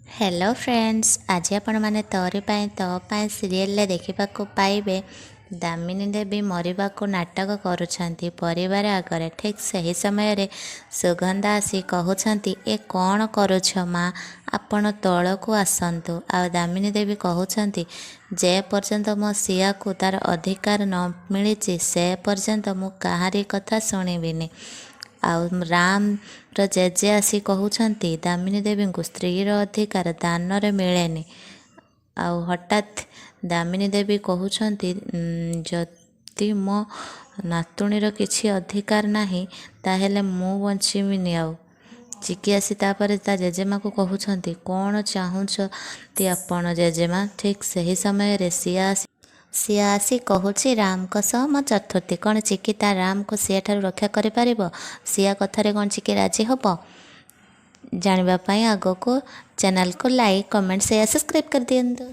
Hello friends, ଆଜି ଆପଣମାନେ ତୋରି ପାଇଁ ତୋ ପାଇଁ ସିରିଏଲରେ ଦେଖିବାକୁ ପାଇବେ ଦାମିନୀ ଦେବୀ ମରିବାକୁ ନାଟକ କରୁଛନ୍ତି ପରିବାର ଆଗରେ। ଠିକ୍ ସେହି ସମୟରେ ସୁଗନ୍ଧା ଆସି କହୁଛନ୍ତି, ଏ କ'ଣ କରୁଛ ମା, ଆପଣ ତଳକୁ ଆସନ୍ତୁ। ଆଉ ଦାମିନୀ ଦେବୀ କହୁଛନ୍ତି, ଯେ ପର୍ଯ୍ୟନ୍ତ ମୋ ସିଆକୁ ତା'ର ଅଧିକାର ନ ମିଳିଛି ସେ ପର୍ଯ୍ୟନ୍ତ ମୁଁ କାହାରି କଥା ଶୁଣିବିନି। ଆଉ ରାମର ଜେଜେ ଆସି କହୁଛନ୍ତି ଦାମିନୀ ଦେବୀଙ୍କୁ, ସ୍ତ୍ରୀର ଅଧିକାର ଦାନରେ ମିଳେନି। ଆଉ ହଠାତ୍ ଦାମିନୀ ଦେବୀ କହୁଛନ୍ତି, ଯଦି ମୋ ନାତୁଣୀର କିଛି ଅଧିକାର ନାହିଁ ତାହେଲେ ମୁଁ ବଞ୍ଚିବିନି। ଆଉ ଚିକି ଆସି ତାପରେ ତା ଜେଜେମାକୁ କହୁଛନ୍ତି, କ'ଣ ଚାହୁଁଛନ୍ତି ଆପଣ ଜେଜେମା? ଠିକ୍ ସେହି ସମୟରେ ସିଆ ଆସି କହୁଛି ରାମଙ୍କ ସହ ମୋ ଚତୁର୍ଥୀ। କ'ଣ ଚିକି ତା ରାମକୁ ସିଆଠାରୁ ରକ୍ଷା କରିପାରିବ? ସିଆ କଥାରେ କ'ଣ ଚିକି ରାଜି ହେବ? ଜାଣିବା ପାଇଁ ଆଗକୁ ଚ୍ୟାନେଲକୁ ଲାଇକ୍, କମେଣ୍ଟ, ସେୟାର, ସବସ୍କ୍ରାଇବ୍ କରିଦିଅନ୍ତୁ।